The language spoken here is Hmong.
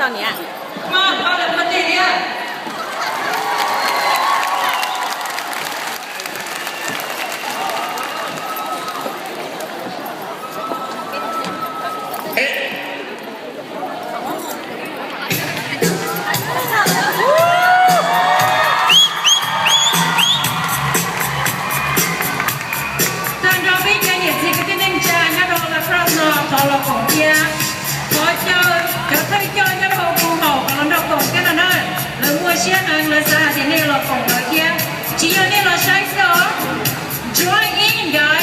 Tau niam. Tag nrho peb cov niam txiv kwv tij neej tsa nyob rau La Crosse no thov los koom thiab. Thov caw cov thawj coj nyob rau hauv Phu Maum kom los nrog koom thiab no na. Lawv muaj siab heev, lawv xav hais tias nej los koom lawv thiab, tsis yog nej los saib xwb os. Join in, guys.